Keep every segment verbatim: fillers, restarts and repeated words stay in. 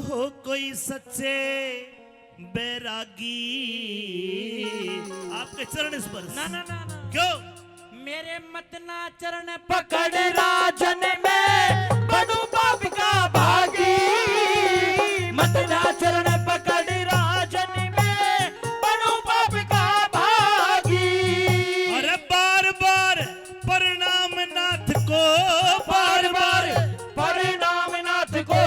हो कोई सच्चे बैरागी। आपके चरण स्पर्श। ना, ना, ना, ना। क्यों? मेरे मत ना चरण पकड़ राजन में बनू पाप का भागी। मत ना चरण पकड़ राजन में बनू पाप का भागी। अरे बार बार प्रणाम नाथ को, बार बार प्रणाम नाथ को।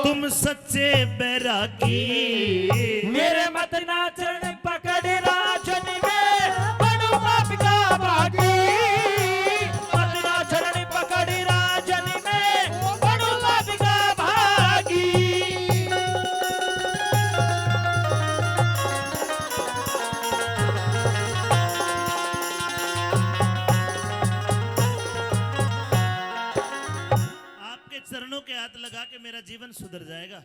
तुम सच्चे बैरागी। मेरे मत ना चरण पकड़ राजन में बनू पाप का भागी। मत ना चरण पकड़ राजन में बनू पाप का भागी। आपके चरणों के हाथ लगा के मेरा जीवन सुधर जाएगा।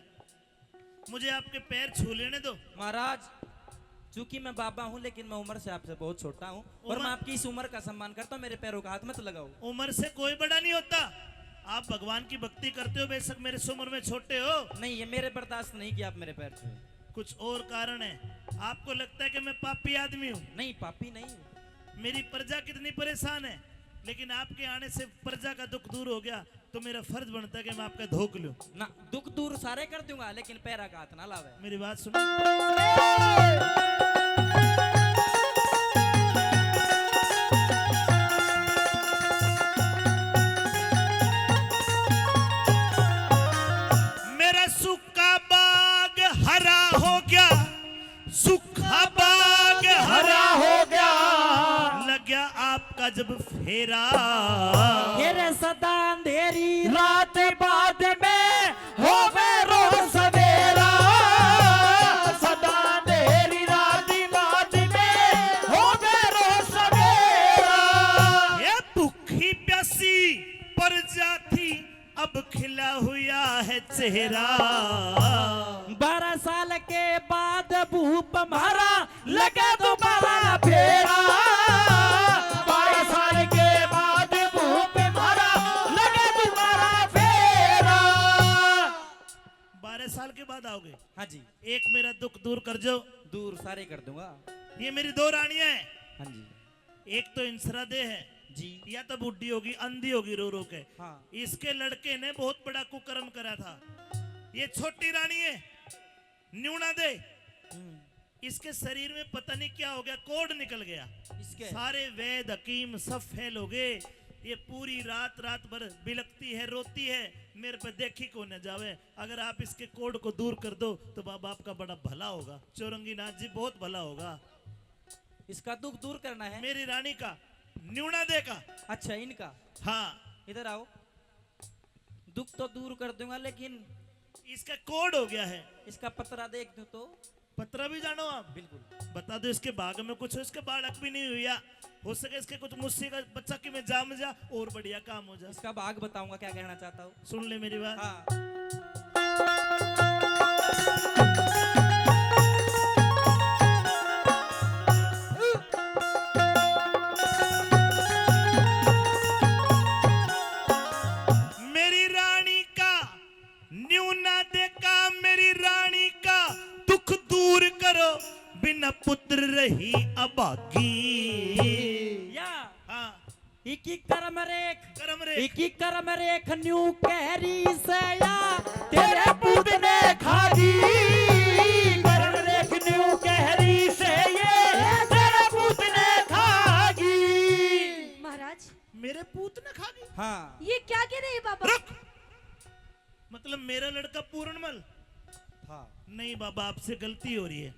मुझे आपके पैर छू लेने दो। महाराज, चूंकि मैं बाबा हूँ, लेकिन मैं उम्र से आपसे बहुत छोटा हूँ और उम्र मैं आपकी इस उम्र का सम्मान करता हूँ। मेरे पैरों का हाथ मत लगाओ। उम्र से कोई बड़ा नहीं होता। आप भगवान की भक्ति करते हो, बेशक मेरे से उम्र में छोटे हो। नहीं, ये मेरे बर्दाश्त नहीं कि आप मेरे पैर छुए। कुछ और कारण है। आपको लगता है कि मैं पापी आदमी हूँ। नहीं, पापी नहीं हूँ। मेरी प्रजा कितनी परेशान है, लेकिन आपके आने से प्रजा का दुख दूर हो गया, तो मेरा फर्ज बनता है कि मैं आपका धोख लूं। ना, दुख दूर सारे कर दूंगा, लेकिन पैरा का हाथ ना लावे। मेरी बात सुनो। मेरा सूखा बाग हरा हो गया, सूखा बाग हरा हो गया, लग गया आपका जब फेरा। तेरे सदा अंधेरी रात बाद में होवे रोज सवेरा। सदा अंधेरी रात बाद में होवे रोज सवेरा। ये भूखी प्यासी प्रजा थी, अब खिला हुआ है चेहरा। बारह साल के बाद भूप मारा, लगे दोबारा फेरा। बारह साल के बाद भूप मारा, लगे दोबारा फेरा। बारह साल के बाद आओगे? हाँ जी। एक मेरा दुख दूर कर जो। दूर सारे कर दूंगा। ये मेरी दो रानियां हैं। हाँ जी। एक तो इंसरा दे है जी। या तो बूढ़ी होगी, अंधी होगी रो रो के। हाँ। इसके लड़के ने बहुत बड़ा कुकर्म करा था। ये छोटी रानी है, न्यूना दे। हम्म। इसके शरीर में पता नहीं क्या हो गया, कोढ़ निकल गया। इसके? सारे वैद हकीम सब फेल हो गए। ये पूरी रात, रात भर बिलकती है, रोती है, मेरे पे देखी को न जावे। अगर आप इसके कोढ़ को दूर कर दो तो बाबा आपका बड़ा भला होगा, चौरंगी नाथ जी, बहुत भला होगा। इसका दुख दूर करना है। मेरी रानी का, न्यूना दे का। अच्छा, इनका। हाँ। इधर आओ। दुख तो दूर कर दूंगा, लेकिन इसका कोढ़ हो गया है। इसका पतरा देख दूं तो? पतरा भी जानो आप? बिल्कुल। बता दो, इसके भाग में कुछ हो, इसके बालक भी नहीं हुआ। हो सके इसके कुछ मुस्सी का बच्चा कि मैं जाम जा और बढ़िया काम हो जा। इसका भाग बताऊंगा, क्या कहना चाहता हूँ। सुन ले मेरी बात। हाँ। मेरी रानी का, न्यूना दे का, मेरी रानी का दुख दूर करो, बिना पुत्र रही अभागी। या। हाँ। इकी करम रेख, करम रेख। इकी करम रेख न्यू कह रही से या, तेरे पूत ने खागी। करम रेख न्यू कह रही से ये, तेरे पूत ने खागी। महाराज, मेरे पूत ने खागी? हाँ। ये क्या कह रहे हैं बाबा? रुक। मतलब मेरा लड़का पूरणमल? हाँ। नहीं बाबा, आपसे गलती हो रही है।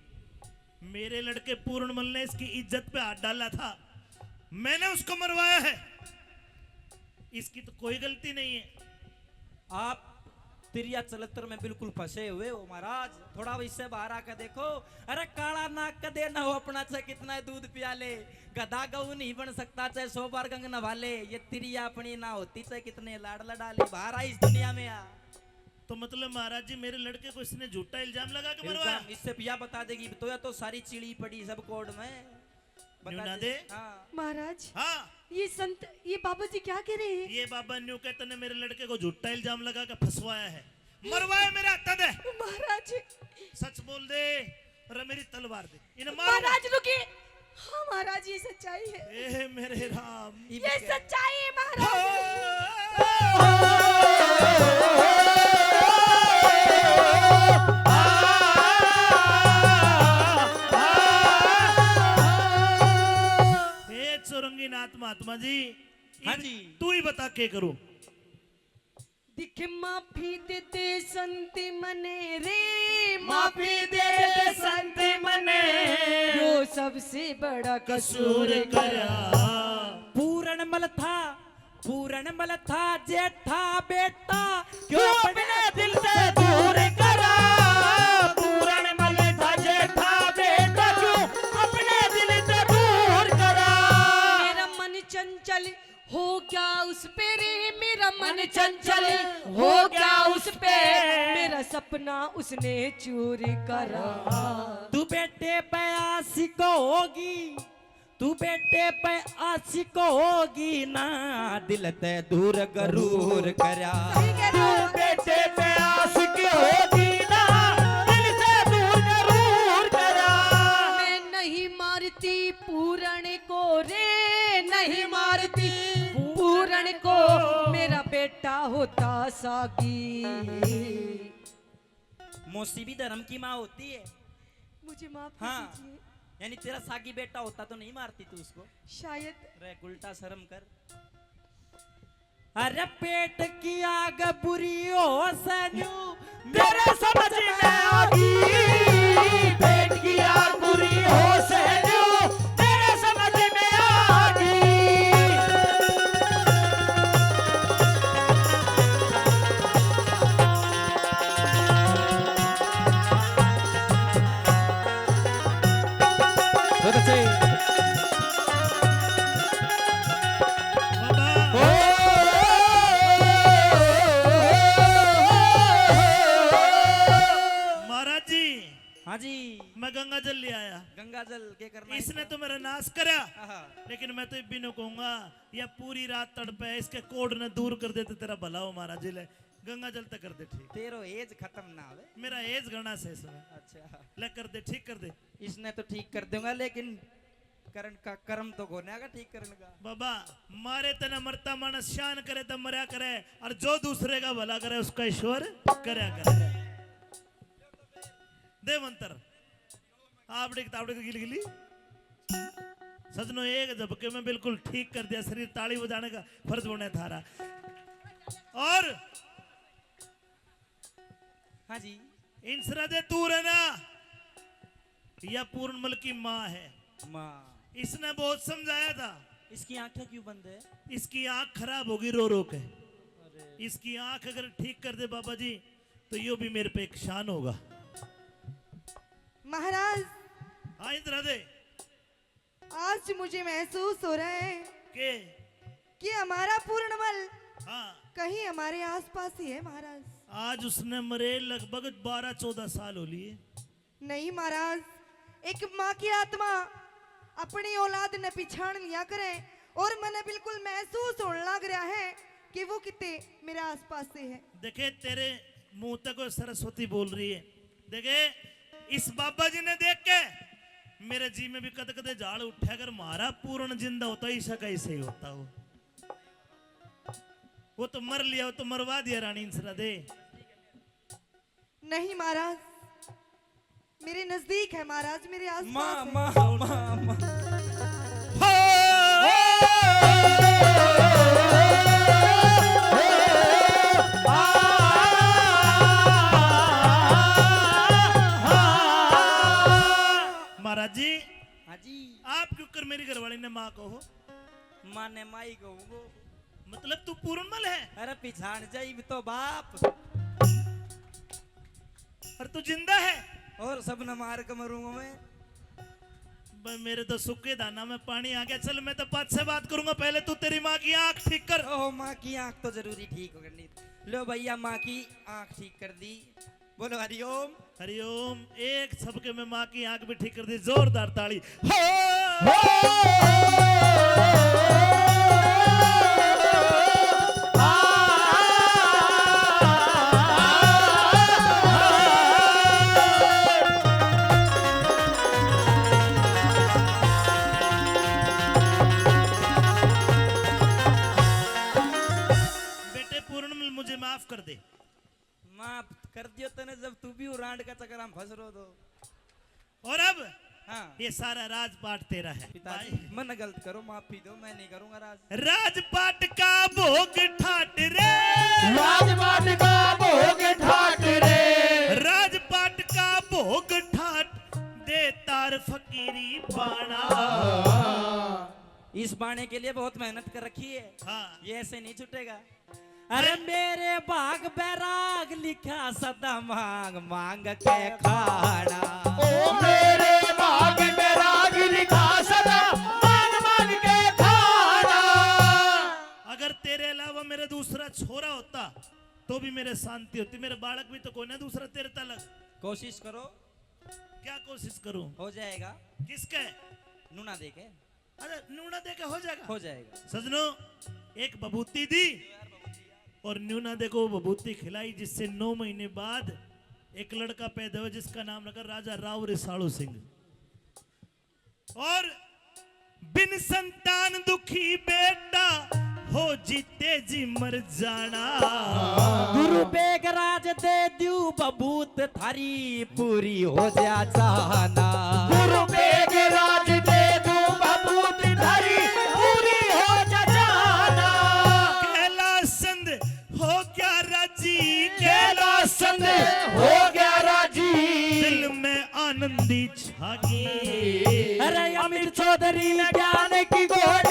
मेरे लड़के पूरणमल ने इसकी इज्जत पे हाथ डाला था, मैंने उसको मरवाया है। इसकी तो कोई गलती नहीं है। आप तिरिया चलत्र में बिल्कुल फंसे हुए हो महाराज, थोड़ा इससे बाहर आकर देखो। अरे काला नाग कदे ना हो अपना, चाहे कितना दूध पिया ले, गधा गऊ नहीं बन सकता, चाहे सौ बार गंग नहा ले। ये तिरिया अपनी ना होती, चाहे कितने लाड़ लड़ा ले, बाहर आ इस दुनिया में आ। तो मतलब महाराज जी, मेरे लड़के को इसने झूठा इल्जाम लगा के मरवाया? इल्जाम इससे पिया बता देगी, तो या तो सारी चिड़ी पड़ी सब कोर्ट में। बता न्यू ना दे। दे। हाँ। महाराज, हाँ। ये संत, ये बाबा जी क्या कह रहे हैं? ये बाबा न्यू कहते ने मेरे लड़के को झूठा इल्जाम लगा के फंसवाया है। मरवाए मेरे हाथ दे। महाराज। सच बोल दे, और मेरी तलवार दे। इन्हें मार। महाराज रुकिए। हाँ महाराज, ये सच्चाई है। ए मेरे राम। ये सच्चाई है महाराज। हे चौरंगीनाथ महात्मा जी, हाँ जी। तू ही बता के करूं। दिख माफी दे दे संत मने रे, माफी दे दे संत मने। यो सबसे बड़ा कसूर करा। पूरण मल था, पूरण मल था जेठा बेटा, क्यों अपने दिल से दूर करा। पूरण मल था जेठा बेटा, क्यों अपने दिल से दूर करा। मेरा मन चंचल हो गया उस पे रे, मेरा मन चंचल हो गया उस पे, मेरा सपना उसने चूर करा। तू बेटे पे आशिक होगी, तू बेटे पे आशिक होगी ना, दिल ते दूर गरूर करा। सही कह रहे हो। तू बेटे पे आशिक होगी ना, दिल से दूर गरूर करा। मैं नहीं मारती पूरण को रे, नहीं मारती पूरण को, मेरा बेटा होता सागी। मौसी भी धर्म की माँ होती है। मुझे माफ कर हाँ। दीजिए। यानी तेरा सागी बेटा होता तो नहीं मारती तू उसको? शायद। रे उल्टा शर्म कर। अरे पेट की आग बुरी हो सन्यू, मेरे समझ में आ गई। पेट की आग बुरी हो सन्यू, मेरे समझ में आ गई। बहुत अच्छे। बाबा। ओ! महाराज जी, हाँ जी। मैं गंगा जल ले आया। गंगा जल के करना इसने इसका? तो मेरा नाश करा, आहा। लेकिन मैं तो इब्बी ने कहूंगा, या पूरी रात तड़पे, इसके कोढ़ ने दूर कर दे तो तेरा भला हो महाराज जी। ले गंगा जल तक कर दे ठीक। तेरो एज खत्म ना होवे। मेरा एज घना से इसमें। अच्छा। ले कर दे, ठीक कर दे। इसने तो ठीक कर दूंगा, लेकिन करण का कर्म तो कोने आगा ठीक करण का। बाबा, मारे तने मरता मानस शान करे तो मरया करे, और जो दूसरे का भला करे उसका ईश्वर करया करे। दे मंत्र। आपड़े तावड़े गिलगिली। सजनो, एक झपके में बिल्कुल ठीक कर दिया शरीर, ताली बजाने का फर्ज बने थारा। और हाँ जी। इंसरा दे तू रहना, या पूर्णमल की माँ है। माँ। इसने बहुत समझाया था। इसकी आंखें क्यों बंद है? इसकी आंख खराब होगी रो रो के। अरे। इसकी आंख अगर ठीक कर दे बाबा जी, तो यो भी मेरे पे एक शान होगा। महाराज। हाँ, इधर आ दे। आज मुझे महसूस हो रहा है के? कि हमारा पूर्णमल हाँ। कहीं हमारे आसपास ही है महाराज। आज उसने मरे लगभग बारह चौदह साल हो लिए। नहीं महाराज, एक माँ की आत्मा अपनी औलाद ने पिछाण लिया करे, और मैंने बिल्कुल महसूस होने लग रहा है कि वो किते मेरे आसपास से है। देखे, तेरे मुंह तक सरस्वती बोल रही है। देखे, इस बाबा जी ने देख के मेरे जी में भी कद कदे झाड़ उठा, अगर म्हारा पूर्ण जिंदा होता, ईसा का ऐसे ही होता हो। वो तो मर लिया, वो तो मरवा दिया रानी इंसरा दे। नहीं महाराज, मेरे नजदीक है महाराज, मेरे आसपास माँ, है। माँ, माँ, माँ। महाराज जी, हाँ जी। आप क्यों कर मेरी घरवाली ने माँ कहो? माँ ने माई कहूँगो। मतलब तू पूर्णमल है? अरे पिछाण जाई तो बाप। और तू जिंदा है? और सब न मार के मरूंगा मैं। ब-, मेरे तो सूखे दाना में पानी आ गया। चल, मैं तो पाछे बात करूंगा, पहले तू तेरी माँ की आंख ठीक कर। ओह, माँ की आंख तो जरूरी ठीक करनी। लो भैया, माँ की आंख ठीक कर दी। बोलो हरिओम। हरिओम। एक झपके में माँ की आंख भी ठीक कर दी, जोरदार ताली। हो! कर दे। माफ कर दियो तने, जब तू भी रांड का चक्कर में फंस रो तो। और अब हाँ। ये सारा राजपाट तेरा है। पिताजी, मन गलत करो, माफी दो, मैं नहीं करूंगा राज। राजपाट का भोग ठाट रे, राजपाट का भोग ठाट रे, राजपाट का भोग ठाट दे तार फकीरी बाणा। इस बाणे के लिए बहुत मेहनत कर रखी है। हाँ। ये ऐसे नहीं छूटेगा। अरे मेरे भाग बैराग लिखा सदा मांग मांग के खाना। ओ मेरे भाग बैराग लिखा सदा मांग मांग के खाना। अगर तेरे अलावा मेरा दूसरा छोरा होता तो भी मेरे शांति होती। मेरे बालक भी तो कोई ना दूसरा तेरे तलक। कोशिश करो। क्या कोशिश करूं? हो जाएगा। किसके? नूना दे के। अरे नूना दे के हो जाएगा। हो जाएगा। सजनों, एक बबूती दी और नूना दे को बबूती खिलाई, जिससे नौ महीने बाद एक लड़का पैदा हुआ, जिसका नाम रखा राजा राव रिसालू सिंह। और बिन संतान दुखी बेटा हो जीते जी मर जाना। गुरु बेगराज दे दू बबूत थारी पूरी हो जा चाहना। गुरु बेगराज दे दू बबूत थारी पूरी हो जा चाहना। कैलाश चंद हो गया राजी, कैलाश चंद हो गया राजी। दिल में आनंदी छागी। अरे अमित चौधरी ने ज्ञान की गोली